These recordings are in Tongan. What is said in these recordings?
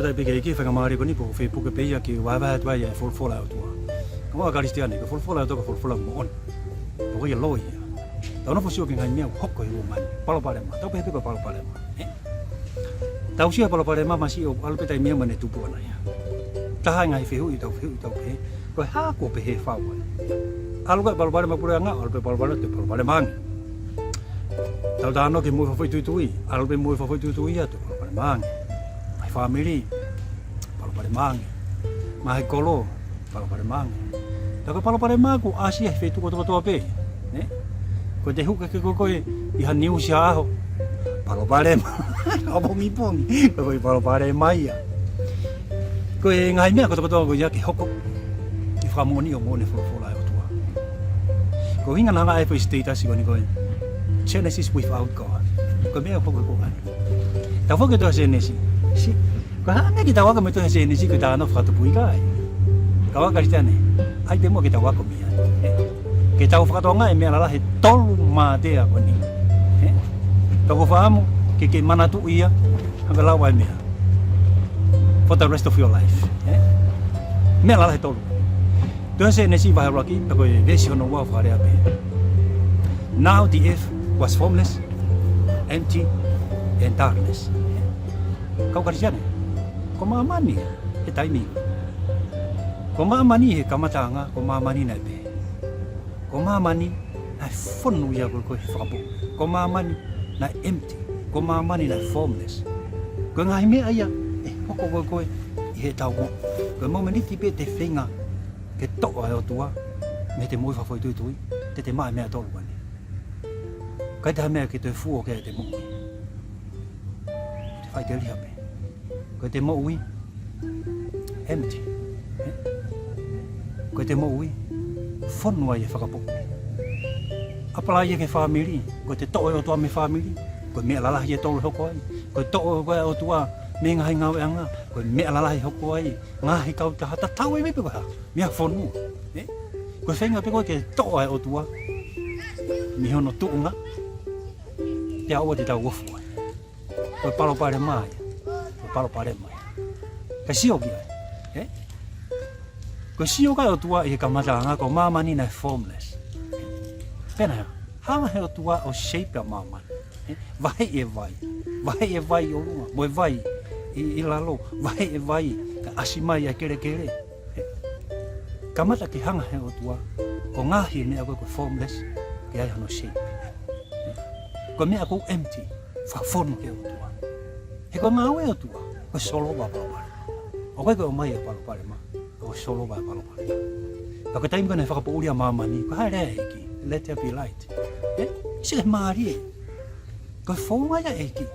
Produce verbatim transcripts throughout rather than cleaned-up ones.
Tau pehē ki he faingamālie ko eni, pea ko e Facebook pē ia ke vahevahe atu ai e folofola ʻa e ʻOtua. Kaungā Kalisitiane, ko e folofola ʻa e ʻOtua ko e folofola moʻoni. ʻOku ʻikai ke loi ia. Tau nofo ʻo sio ki he ngaahi meʻa ʻoku hoko he ʻaho ni. Palopalema. Tau pehē pē ko e palopalema. Ē? Tau sio he palopalema, mahalo ʻoku ʻalu pē taimi ia mo ʻene tupu ʻana ia. Taha e ngaahi fehuʻi, tau fehuʻi, tau pehē, ko e hā ʻoku pehē fau ai? ʻAlu ko e palopalema puleʻanga, ʻalu pē palopalema, toe palopalema ange. Tau talanoa ki he moʻui fakafoʻituitui, ʻalu pē moʻui fakafoʻituitui ia, toe palopalema ange. Ngaahi fāmili, palopalema ange. Ngaahi kolo, palopalema ange. Pea ko e palopalema ʻoku ʻasi ia he feituʻu kotokotoa pē, ē? Ko ʻete hū hake ko ē ʻi ha news ʻaho, palopalema. ʻApongipongi, ko e palopalema ia. Ko e ngaahi meʻa kotokotoa ko ia ke hoko, ke fakamoʻoni ʻo moʻoni e folofola ʻa e ʻOtua. Ko e ʻuhinga naʻa ku hanga ʻo ʻai e foʻi status ko eni ko e Genesis without God. Ko e meʻa ʻoku hoko ko eni. Tau foki ki he tohi Sēnesi. Si, ko e hā e meʻa ke tau ako mei he tohi Sēnesi, ko e talanoa fakatupu ʻikai. Kaungā Kalisitiane, ʻai pē muʻa ke tau ako mei ai. Ē? Ke tau fakatokangaʻi e meʻa lalahi ʻe tolu mātea ko eni. Ē? Tau ko faʻamu, ke ke manatuʻi ia, hanga lau ai e meʻa for the rest of your life. Ē? Meʻa lalahi ʻe tolu. Tohi Sēnesi vahe ʻuluaki, pea ko e veesi hono ua fakalea pē. Now the earth was formless, empty, and darkness. Kaungā Kalisitiane, ko māmani he taimi. Ko māmani he kamataʻanga, ko māmani naʻe pehē. Ko māmani naʻe fonu ia ko e, ko e fakapoʻuli. Ko māmani naʻe empty. Ko māmani naʻe formless. Ko e ngaahi meʻa ia ʻe hoko ko e, ko e ʻi heʻetau moʻui. Ko e momeniti pē te te feinga ke toʻo ʻa e ʻOtua mei heʻete moʻui fakafoʻituitui, te te maʻu e meʻa ʻe tolu ko eni. ʻIkai toe ha meʻa ke toe fuo ki ai ʻete moʻui. Te faʻiteliha pē. Ko ʻete moʻui empty. Ē? Ko ʻete moʻui fonu ai e fakapoʻuli. ʻApalai ia ki he fāmili, ko ʻete toʻo e ʻOtua mei he fāmili, ko e meʻa lalahi ʻe tolu ʻe hoko ai. Ko e toʻo ko ē e ʻOtua mei he ngaahi ngāueʻanga, ko e meʻa lalahi ʻe hoko ai. Ngaahi kautaha, tatau ai pē pe ko e hā, meʻa fonua. Ē? Ko e feinga pē ko ē ke toʻo ʻa e ʻOtua mei hono tuʻunga, pea ʻoua te tau ofo ai. Ko e palopalema ia. Ko e palopalema ia. Kae sio ki ai. Ē? Ko e sio ko ē ʻa e ʻOtua ʻi he kamataʻanga, ko māmani naʻe formless. Pea naʻe hanga ʻe he ʻOtua ʻo shape ʻa māmani. Ē? Vaheʻi e vai. Vaheʻi e vai ʻi ʻolunga, mo e vai ʻi, ʻi lalo. Vaheʻi e vai, kae ʻasi mai ʻa e kelekele. Ē? Kamata ke hanga ʻe he ʻOtua ʻo ngaohi e meʻa ko ē ko e formless, ke ʻai hano shape. Ko e meʻa ko ē empty, fakafonu ki he ʻOtua. He ko e ngāue ʻa e ʻOtua, ko e solova e palopalema. ʻOku ʻikai ko e ʻomai e palopalema, ko e solova e palopalema. Ka ko e taimi ko ē naʻe fakapoʻuli ai ʻa māmani, ko e hā e lea ʻa e ʻEiki? Let there be light. Ē? Sio ki he mālie. Ko e founga ia ʻa e ʻEiki.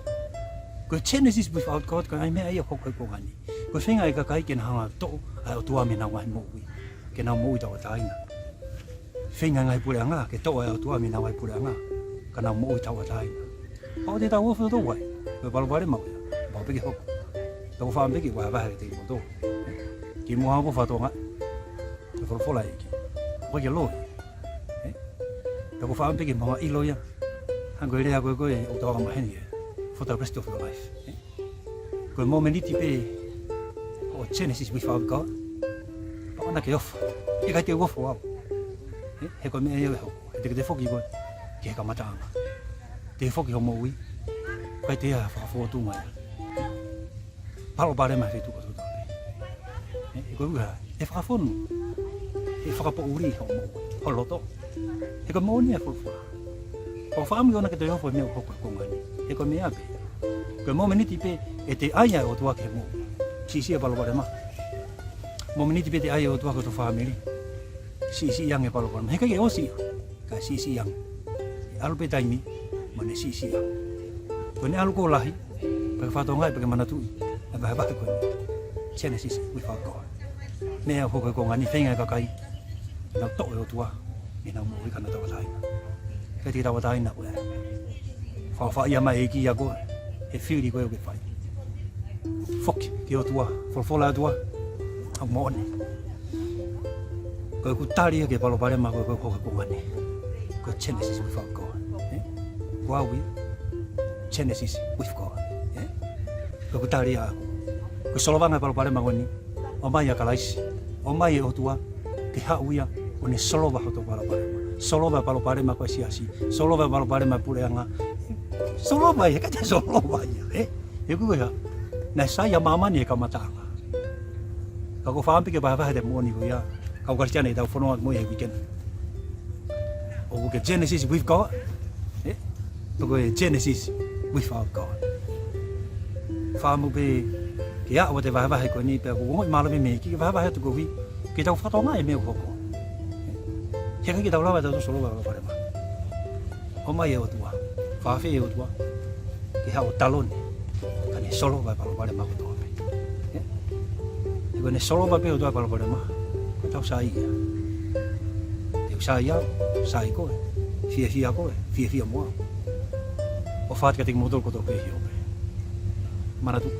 Ko e Genesis without God, ko e ngaahi meʻa ia ʻoku hoko he kuonga ni. Ko e feinga ʻa e kakai ke nau hanga ʻo toʻo ʻa e ʻOtua mei heʻenau ngaahi moʻui, ke nau moʻui tauʻatāina. Feinga e ngaahi puleʻanga ke toʻo ʻa e ʻOtua mei heʻenau ngaahi puleʻanga, ka nau moʻui tauʻatāina. Pau te tau ofo ʻo tau ai, ko e palopalema ko ia, pau pē ke hoko. Tau faʻamu pē ke vahevahe kiate kimoutolu. Kimuʻa hoko fatongia e folofola ʻa e ʻEiki, ʻoku ʻikai ke loi. Ē? Tau faʻamu pē ke mou ʻilo ia. Hangē ko e lea ko ē, ko e ʻoku tau anga maheni ē, for the rest of your life. Ē? Ko e momeniti pē ʻo e Genesis without God, pau ʻana ke ofo. ʻIkai te u ofo au. Ē? He ko e meʻa ia ʻe hoko. He te ke toe foki koe ki he kamataʻanga. Toe foki hoʻo moʻui, ʻikai toe ʻi ai ha fakafōtunga ia. Palopalema he feituʻu kotoa pē. Ē, he ko e ʻuhinga, ʻe fakafonu, ʻe fakapoʻuli hoʻo moʻui, ho loto. He ko e moʻoni e folofola. Pea faʻamu ʻona ke toe ofo e meʻa ʻoku hoko he kuonga ni. He ko e meʻa pē. Ko e momeniti pē ʻe te ʻai ai e ʻOtua ki he moʻui, siʻisiʻi e palopalema. Momeniti pē te ʻai e ʻOtua ki hoto fāmili, siʻisiʻi ange e palopalema. He ʻikai ke ʻosi ia, kae siʻisiʻi ange. ʻE ʻalu pē taimi, mo ʻene siʻisiʻi ange. Ko ʻene ʻalu ko ē ʻo lahi, pea ke fakatokangaʻi, pea ke manatuʻi e vahevahe ko eni. Genesis without God. Meʻa ʻoku hoko he kuonga ni, feinga e kakai ke nau toʻo e ʻOtua mei heʻenau moʻui ka nau tauʻatāina. ʻIkai te ke tauʻatāina koe. Faʻofaʻia mai e ʻEiki ia koe he fili ko ē ʻoku ke fai. Foki ki he ʻOtua, folofola ʻa e ʻOtua, ʻoku moʻoni. Ko ʻeku tali ia ki he palopalema ko ē ʻoku hoko he kuonga ni, ko e Genesis without God. Ē? Ko au ia, Genesis with God. Ē? Ko ʻeku tali ia ʻaʻaku. Ko e solovangaʻi e palopalema ko eni, ʻomai ʻa Kalaisi, ʻomai e ʻOtua ke haʻu ia ʻo ne solova hoto palopalema. Solova e palopalema ko e siasi, solova e palopalema e puleʻanga. Solova ia, ʻikai te solova ia, ē? He ko e hā? Naʻe sai ʻa māmani he kamataʻanga. Ka ʻoku ou fakaʻamu pē ke vahevahe atu e moʻoni ko ia. Kau Kalisitiane ʻoku tau fononga mo ia he weekend. ʻOku ke Genesis with God, ē? Pe ko e Genesis without God. Fakaʻamu pē ke aʻu atu e vahevahe ko eni pea ʻoku ou ongoʻi mālō pē mei he ʻEiki ke vahevahe atu koeʻuhi ke tau fakatokangaʻi e meʻa ʻoku hoko. He ʻikai ke tau lava ʻe tautolu ʻo solova e palopalema. ʻOmai e ʻOtua, fakaafeʻi e ʻOtua ke haʻu ʻo taloni, kae ne solova e palopalema kotoa pē. Ē? He ko ʻene solova pē ʻe he ʻOtua e palopalema, ko ʻetau sai ia. Te u sai au, sai koe, fiefia koe, fiefia mo au. ʻOfa atu kiate kimoutolu kotoa pē ʻi he ope. Manatu,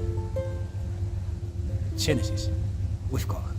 Genesis with God.